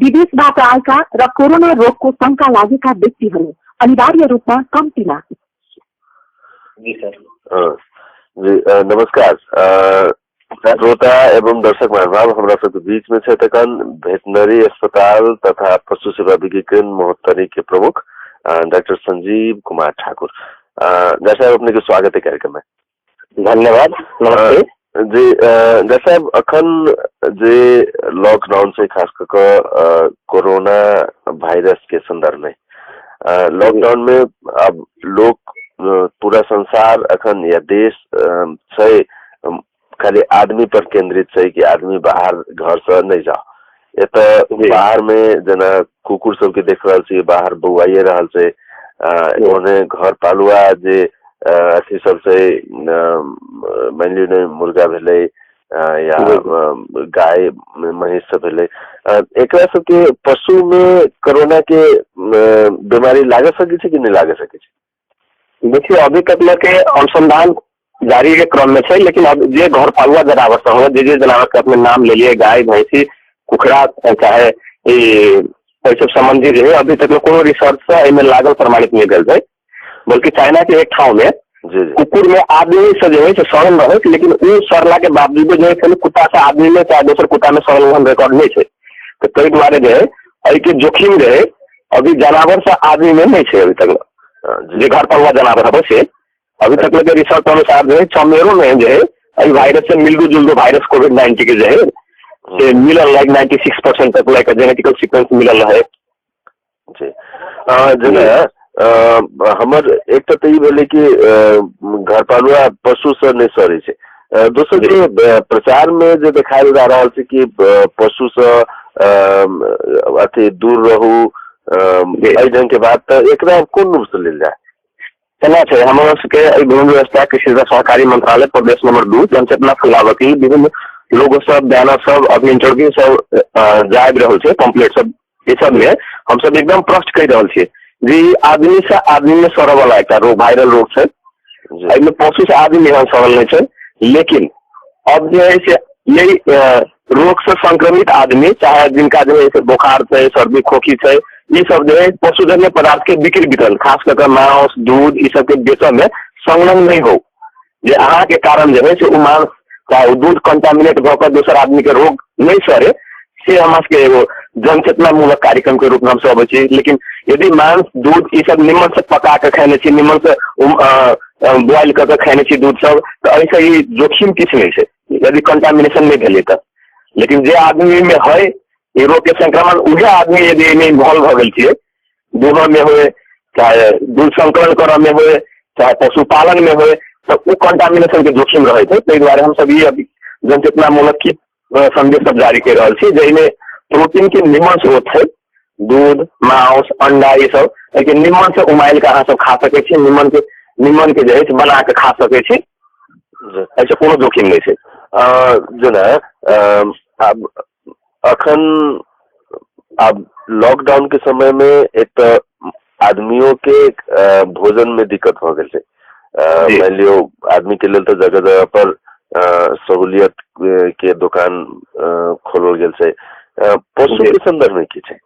विदेशबाट आएका र कोरोना रोगको शंका लागेका व्यक्तिहरू अनिवार्य रूपमा कम्तीमा। जी सर। जी, नमस्कार श्रोता एवं दर्शक महानुभाव। हमरा सबके बीच में छै तखन वेटनरी अस्पताल तथा पशु सेवा विज्ञान महोत्तरी के प्रमुख डॉक्टर संजीव कुमार ठाकुर। डॉक्टर साहब, अपने के स्वागत है कार्यक्रम में। धन्यवाद, नमस्ते। जी डॉक्टर साहब, अखन जे लॉकडाउन से खास कऽ कऽ कोरोना वायरस के संदर्भ में लॉकडाउन में अब लोग, पूरा संसार अखन या देश छै, खाली आदमी पर केंद्रित छै कि आदमी बाहर घर से नहि जाओ। एतऽ बाहर में जेना कुकुर सबके देख रहल छी, बाहर बौआइए रहल छै। ओने घर पालुआ जे अथी सब छै, मानि लियौ ने मुर्गा भेलै या गाय महींस सब भेलै, एकरा सबके पशु में कोरोना के बीमारी लाग सकै छै कि नहि लाग सकै छै? देखियौ, अभी तक लऽ के अनुसंधान जारी के क्रम में छै, लेकिन अब जे घर पालुआ जनावर सब हो, जे जे जनावर के अपने नाम लेलिए, गाय, भैंसी, कुखड़ा, चाहे ई एहि सब संबंधी जे है, अभी तक कोनो रिसर्च से एहिमे लागल प्रमाणित नहि भेल छै। बल्कि चाइना के एक ठाव में जी जी कुकुर में आदमी से जे है से सड़ल रहै, लेकिन ओ सड़ला के बावजूदो जे है कुत्ता से आदमी में चाहे दोसर कुत्ता में सड़ल ओहन रिकॉर्ड नहि छै। तऽ ताहि दुआरे जे है एहिके जोखिम जे है अभी जानवर से आदमी में नहि छै अभी तक। जे घर पालुआ जनावर हबे से अभी तक के रिसर्च अनुसार जो है चमेरो में जो है एहि वायरस से मिलदू जुलदू वायरस कोविड-19 के जो है से मिलल, लाइक 96% तक लाइक जेनेटिकल सीक्वेंस मिलल रहे। जी, जेना हमर एकटा तऽ ई भेलै कि घर पालुआ पशु से नहि सड़ै छै। दोसर जे प्रचार में जे देखायल जा रहल छै कि पशु से अथी दूर रहू, एहि ढंग के बात, तऽ एकरा कोन रूप से लेल जाय? केना छै, हमर सबके एहि भूमि व्यवस्था, कृषि तथा सहकारी मंत्रालय, प्रदेश नंबर 2 जनचेतना फैलाबऽ के लेल विभिन्न लोगो सब, बैनर सब, अभी इंटरव्यू सब जाबि रहल छै, पम्पलेट सब, ई सब में हमसब एकदम प्रश्न कहि रहल छियै जे ई आदमी से आदमी में सड़ऽ वाला एकटा रोग, वायरल रोग छै। एहिमे पशु से आदमी एहन सड़ल नहि छै। लेकिन अब जे है से यही रोग से संक्रमित आदमी, चाहे जिनका जे है से बोखार छै, सर्दी खोखी छै, ई सब जे है पशुजन्य पदार्थ के बिक्री वितरण, खास कऽ के मांस, दूध, ई सब के बेचऽ में संलग्न नहि हो, जे अहाँ के कारण जे है से ओ मांस चाहे ओ दूध कंटामिनेट भऽ कऽ दोसर आदमी के रोग नहि सरे, से हमरा सबके एगो जनचेतनामूलक कार्यक्रम के रूप में हमसब अबै छी। लेकिन यदि मांस, दूध ई सब निमन से पका के खेने छी, निमन से बॉयल कऽ के खेने छी दूध सब, तऽ एहिसँ ई जोखिम किछु नहि छै यदि कंटामिनेशन नहि भेलै तऽ। लेकिन जे आदमी में है ई रोग के संक्रमण, उहे आदमी यदि एहिमे इन्वॉल्व भऽ गेल छियै, दूहऽ में होए, चाहे दूध संकलन करऽ में होए, चाहे पशुपालन में होए, तऽ ओ कंटामिनेशन के जोखिम रहै छै। ताहि दुआरे हमसब ई अभी जनचेतनामूलक की संदेश सब जारी करि रहल छी, जाहिमे प्रोटीन के निमन स्रोत छै दूध, मांस, अंडा, ई सब। एहिके निमन से उमाइल के अहाँ सब खा सकै छी, निमन के जे है से बना के खा सकै छी। एहिसँ कोनो जोखिम नहि छै। जेना आब अखन आब लॉकडाउन के समय में एक तऽ आदमियों के भोजन में दिक्कत भऽ गेल छै। मानि लियौ आदमी के लेल तऽ जगह जगह पर सहूलियत के दोकान खोलल गेल छै। पशु के संदर्भ में की छै?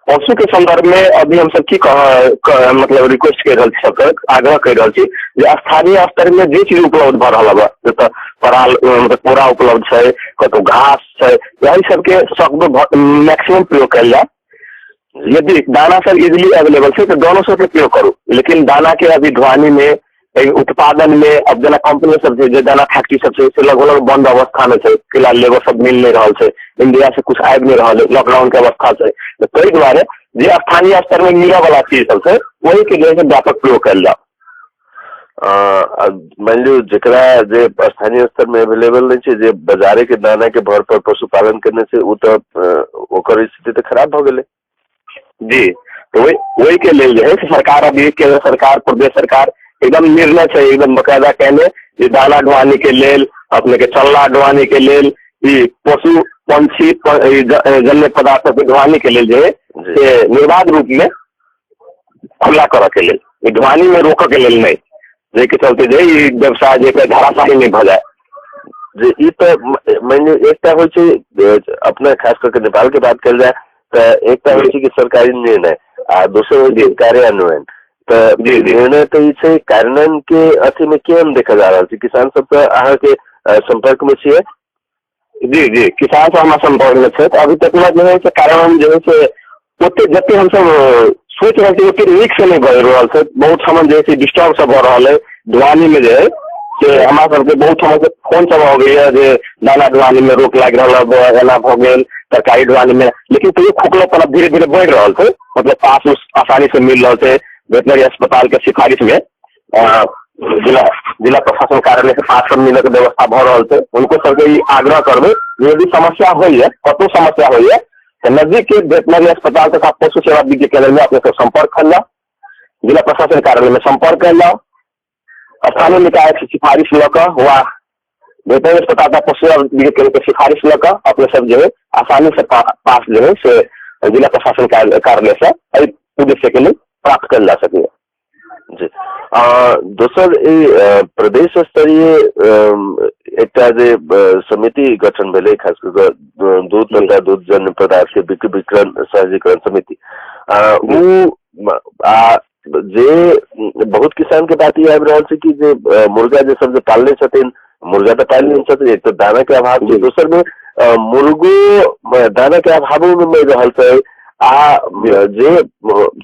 पशु के संदर्भ में अभी हमसब की कह मतलब रिक्वेस्ट कर रहल छी, सबके आग्रह कर रहल छी जे स्थानीय स्तर में जे चीज उपलब्ध भऽ रहल है, जतऽ पराल मतलब पोरा उपलब्ध छै, कतौ घास छै, यही सबके सब मैक्सिमम प्रयोग कयल जाय। यदि दाना सब इजिली अवेलेबल छै तऽ दानो सबके प्रयोग करू। लेकिन दाना के अभी ढुआनी में, एहि उत्पादन में, अब जेना कंपनी सब छै, जे दाना फैक्ट्री सब छै, से लगभग लगभग बंद अवस्था में छै। फिलहाल लेबर सब मिल नहि रहल छै, इंडिया से कुछ आबि नहि रहल है, लॉकडाउन के अवस्था छै। तऽ ताहि दुआरे जे स्थानीय स्तर में मिलऽ वाला चीज सब छै, ओहि के जे है से व्यापक प्रयोग कयल जाउ। मानि लियौ जेकरा जे स्थानीय स्तर में अवेलेबल नहि छै, जे बाजारे के दाना के भर पर पशुपालन करने छै, ओ तऽ ओकर स्थिति तऽ खराब भऽ गेलै। जी, तऽ ओहि के लेल जे है से सरकार अभी, केंद्र सरकार, प्रदेश सरकार एकदम निर्णय छै एकदम बकायदा केने जे दाना ढुआनी के लेल, अपने के चलना ढुआनी के लेल, ई पशु पंछी जन्य पदार्थ के ढुआनी के लेल जे है से निर्बाध रूप में खुला करऽ के लेल, ई ढुआनी में रोकऽ के लेल नहि, जाहिके चलते जे ई व्यवसाय जे धराशाही नहि भऽ जाय। जे ई तऽ मानि लिअ एकटा होइ छै अपना खास कऽ के नेपाल के बात कयल जाय तऽ एकटा होइ छै कि सरकारी निर्णय आ दोसर होइ छै कार्यान्वयन। तऽ निर्णय तऽ ई छै, कार्यान्वयन के अथी मे केहन देखल जा रहल छै? किसान सब तऽ अहाँके सम्पर्क मे छियै? जी जी, किसान सब हमरा सम्पर्क मे छै। अभी तक जे है से कार्यान्वयन जे है से ओते जते हमसब सोचि रहल छी ओते नीक से नहि भऽ रहल छै। बहुत ठाम जे है से डिस्टर्ब सब भऽ रहल है। ढुआनी मे जे है से हमरा सबके बहुत ठाम से फोन सब अबैया जे दाना ढुआनी मे रोक लागि रहल है, एना भऽ गेल तरकारी ढुआनी मे, लेकिन तैयो खोखलोपन अब धीरे धीरे बढ़ि रहल छै। मतलब पास उस आसानी से मिल रहल छै। वेटनरी अस्पताल के सिफारिश मे जिला जिला प्रशासन कार्यालय से पास सब मिलके व्यवस्था भऽ रहल छै। हुनको सबके ई आग्रह करबै, यदि समस्या होइए, कतहु समस्या होइए, तऽ नजदीक के वेटनरी अस्पताल तथा पशु सेवा विज्ञ केंद्र में अपने सब संपर्क कयल जाउ, जिला प्रशासन कार्यालय में संपर्क कयल जाउ, स्थानीय निकाय से सिफारिश लऽ कऽ वा वेटनरी अस्पताल तथा पशु सेवा विज्ञ केंद्र के सिफारिश लऽ कऽ अपने सब जे है आसानी से पास जे है से जिला प्रशासन कार्यालय से एहि उद्देश्य के लेल प्राप्त कयल जा सकैए। जी, दोसर ई प्रदेश स्तरीय एकटा जे समिति गठन भेलै, खास कऽ कऽ दूध तथा दूध जन्य पदार्थ के बिक्री वितरण सहजीकरण समिति, ओ आ जे बहुत किसान के बात ई आबि रहल छै कि जे मुर्गा जे सब जे पालने छथिन, मुर्गा तऽ पालि लेने छथिन, एक तऽ दाना के अभाव छै, दोसर मे मुर्गो दाना के अभावो मे मरि रहल छै आ जे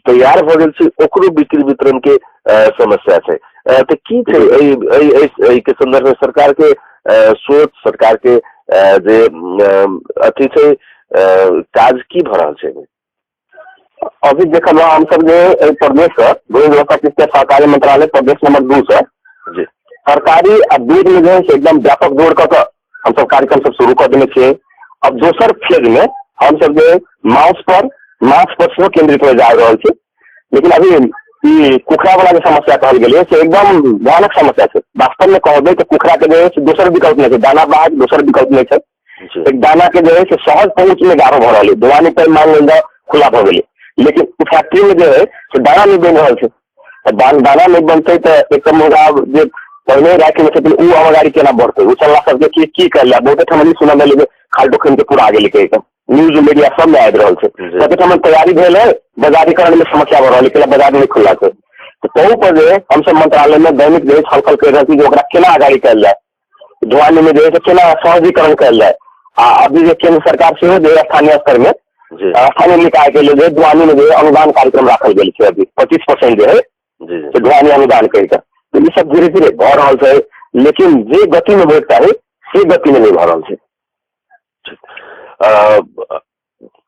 तैयार भऽ गेल छै ओकरो बिक्री वितरण के समस्या छै। तऽ की छै एहि एहि एहि के संदर्भ में सरकार के सोच, सरकार के जे अथी छै, काज की भऽ रहल छै? अभी देखल हमसब जे एहि प्रदेश से गृह व्यवस्था कृषि सहकारी मंत्रालय प्रदेश नंबर 2 से जी तरकारी आ दूध में जे है से एकदम व्यापक जोड़ कऽ के हमसब कार्यक्रम सब शुरू कऽ देने छियै। अब दोसर फेज में हमसब जे मांस पर माछ पर सेहो केंद्रित हो जा रहल छी। लेकिन अभी ई कुखरा वाला जे समस्या कहल गेलै से एकदम भयानक समस्या छै। वास्तव में कहबै तऽ कुखरा के जे है से दोसर विकल्प नहि छै, दाना बाहर दोसर विकल्प नहि छै। एक दाना के जे है से सहज पहुँच में गाढ़ो भऽ रहल है, दवानी पर मान लेल जाउ खुला भऽ गेलै, लेकिन फैक्ट्री में जे है से दाना नहि बनि रहल छै। तऽ दाना नहि बनतै तऽ एक तऽ मुर्गा जे पहिने राखि छथिन ओ अगाड़ी केना बढ़तै? ओ चलला सबके की की कयल जाय? बहुते ठाम ई सुनल एलै जे खाल्डो खुनि के पूरा गेलै कहि कऽ न्यूज मीडिया सब में आबि रहल छै। कते ठाम तैयारी भेल है, बजारीकरण में समस्या भऽ रहल है, केना बाजार नहि खुलला छै। तऽ तहू पर जे हमसब मंत्रालय में दैनिक जे छलफल करि रहल छी जे ओकरा केना अगाड़ी कयल जाय, ढुआनी में जे है से केना सहजीकरण कयल जाय। आ अभी जे केंद्र सरकार सेहो जे स्थानीय स्तर में स्थानीय निकाय के लेल जे ढुआनी में जे अनुदान कार्यक्रम राखल गेल छै, अभी 25% जे है से ढुआनी अनुदान कहि कऽ, तऽ ई सब धीरे धीरे भऽ रहल छै, लेकिन जे गति में होइके चाही से गति में नहि भऽ रहल छै।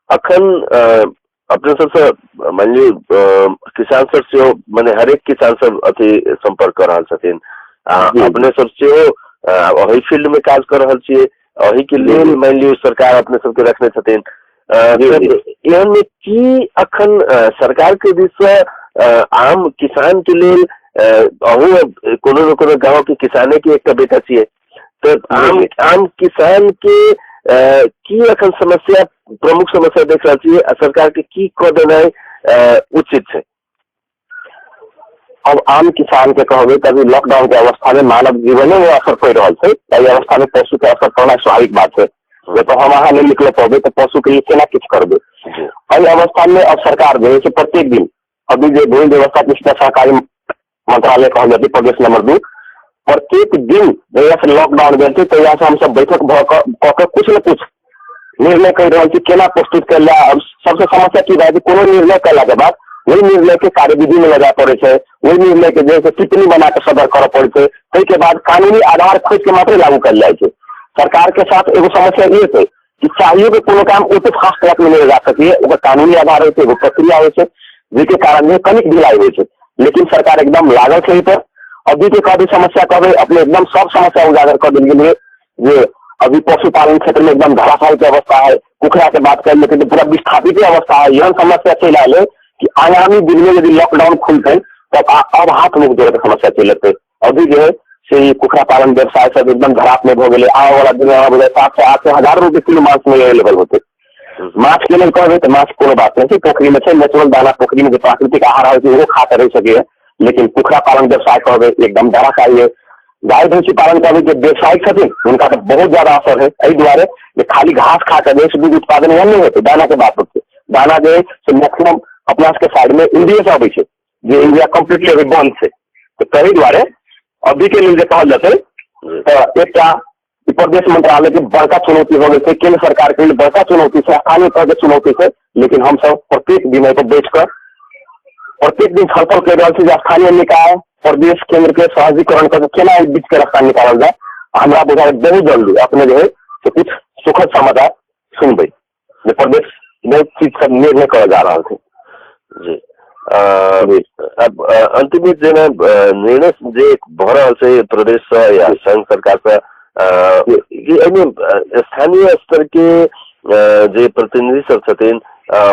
अखन अपने सबसँ मानि लियौ किसान सब सेहो मने हरेक किसान सब अथी सम्पर्क कऽ रहल छथिन आ अपने सब सेहो ओहि फील्ड में काज कऽ रहल छियै, ओहि के लेल मानि लियौ सरकार अपने सबके रखने छथिन। एहन मे की अखन सरकार के दिस से आम किसान के लेल, अहूँ कोनो न कोनो गाँव के किसाने के एकटा बेटा छियै, तऽ आम आम किसान के की अखन समस्या, प्रमुख समस्या देख रहल छियै आ सरकार के की कऽ देनाइ उचित छै? अब आम किसान के कहबै तऽ अभी लॉकडाउन के अवस्था में मानव जीवने में असर पड़ि रहल छै, एहि अवस्था में पशु के असर पड़ना स्वाभाविक बात छै। जब हम अहाँ नहि निकल पबै तऽ पशु के लिए केना किछु करबै? एहि अवस्था में अब सरकार जे है से प्रत्येक दिन अभी जे भूमि व्यवस्था कृषि सहकारी मंत्रालय कहल जाइत छै प्रदेश नंबर 2, प्रत्येक दिन जहिया से लॉकडाउन भेल छै तहिया से हमसब बैठक भऽ कऽ कुछ ने कुछ निर्णय करि रहल छी केना प्रस्तुत कयल जाय। अब सबसे समस्या की भए छै, कोनो निर्णय कयला के बाद ओहि निर्णय के कार्यविधि में लगा पड़ै छै, ओहि निर्णय के जे है से टिप्पणी बना के सदर करऽ पड़ै छै, ताहिके बाद कानूनी आधार खोजि के मात्र लागू कयल जाइ छै। सरकार के साथ एगो समस्या ई छै कि चाहियो के कोनो काम ओते फास्ट ट्रैक में नहि जा सकैए, ओकर कानूनी आधार होइ छै, एगो प्रक्रिया होइ छै, जाहिके कारण जे कनिक ढिलाई होइ छै, लेकिन सरकार एकदम लागल छै एहि पर। अभी के कहबै समस्या कहबै अपने एकदम सब समस्या उजागर कऽ देल गेलियै जे अभी पशुपालन क्षेत्र में एकदम धराशायी के अवस्था है। कुखरा के बात कर लेकिन पूरा विस्थापित अवस्था है। एहन समस्या चलि आयल है कि आगामी दिन में यदि लॉकडाउन खुलतै तब अब हाथ मुख जोड़े के समस्या चलि एतै। अभी जे है से ई कुखरा पालन व्यवसाय सब एकदम धराप में भऽ गेलै। आबऽ वाला दिन में 700 800 हजार रुपए किलो मांस में अवेलेबल होतै। माछ के लेल कहबै तऽ माछ कोनो बात नहि छै, पोखरि में छै नेचुरल दाना, पोखरि में जे प्राकृतिक आहार होइ छै ओहो खा कऽ रहि सकैए, लेकिन कुखरा पालन व्यवसाय कहबै एकदम धराशायी है। गाय भैंसी पालन करै जे व्यवसायिक छथिन हुनका तऽ बहुत ज्यादा असर है। एहि दुआरे जे खाली घास खा कऽ जे दूध उत्पादन एहन नहि हेतै, दाना के बात होतै। दाना जे है से मैक्सिमम अपना सबके साइड में इंडिये से अबै छै, जे इंडिया कम्प्लीटली अभी बंद छै। तऽ ताहि दुआरे अभी के लेल जे कहल जेतै तऽ एकटा ई प्रदेश मंत्रालय के बड़का चुनौती हो गेल छै, केंद्र सरकार के लेल बड़का चुनौती छै, स्थानीय तह के चुनौती छै। लेकिन हमसब प्रत्येक दिन एहि पर बैठ कऽ प्रत्येक दिन छलफल करि रहल छी जे स्थानीय निकाय प्रदेश केंद्र के सहजीकरण कऽ के केना एहि बीच के रास्ता निकालल जाय। हमरा बुझाय बहुत जल्दी अपने जे है से कुछ सुखद समाचार सुनबै जे प्रदेश बहुत चीज सब निर्णय करल जा रहल छै। जी, अब अंतिम जेना निर्णय जे भऽ रहल छै प्रदेश से या संघ सरकार से, एहिमे स्थानीय स्तर के जे प्रतिनिधि सब छथिन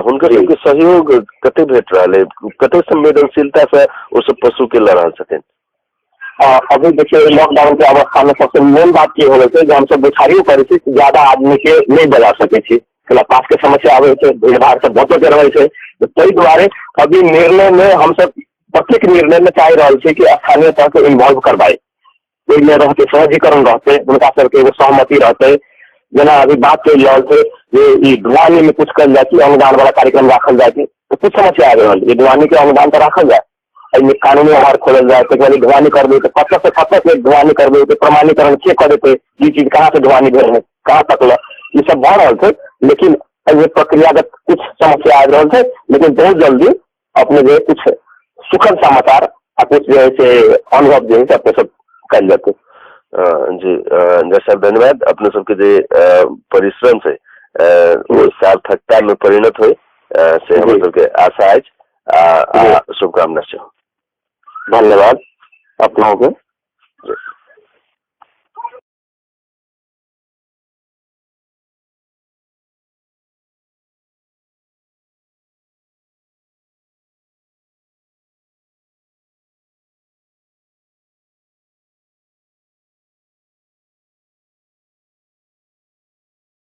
हुनकर सबके सहयोग कते भेट रहल है, कते संवेदनशीलता से ओ सब पशु के लऽ रहल छथिन? अभी देखियौ, लॉकडाउन के अवस्था में सबसे मेन बात की हो छै जे हमसब बैठारियो करै छी, ज्यादा आदमी के नहि बजा सकै छी, पास के समस्या आबै छै, भीड़ भाड़ से बचऽ के रहै छै। ताहि दुआरे अभी निर्णय में हमसब प्रत्येक निर्णय में चाहि रहल छी कि स्थानीय तह के इन्वॉल्व करबाई, ओहिमे रहतै सहजीकरण रहतै, हुनका सबके एगो सहमति रहतै। जेना अभी बात चलि रहल छै जे ई ढुआनी में कुछ कयल जाय कि अनुदान वाला कार्यक्रम राखल जाय कि, तऽ कुछ समस्या आबि रहल जे ढुआनी के अनुदान तऽ राखल जाय, एहिमे कानूनी आधार खोलल जाय, ताहिके बाद ढुआनी करबै तऽ कतऽ से कतऽ के ढुआनी करबै, ओहिके प्रमाणीकरण के कऽ देतै, ई चीज कहाँ से ढुआनी भेल है, कहाँ तक ल, ई सब भऽ रहल छै। लेकिन एहिमे प्रक्रियागत कुछ समस्या आबि रहल छै, लेकिन बहुत जल्दी अपने जे कुछ सुखद समाचार आ कुछ जे है से अनुभव जे है से अपने सब कयल जेतै। जी जज साहब, धन्यवाद। अपने सबके जे परिश्रम छै ओ सार्थकता में परिणत होइ से हमर सबके आशा अछि आ शुभकामना सेहो। धन्यवाद अपनोके।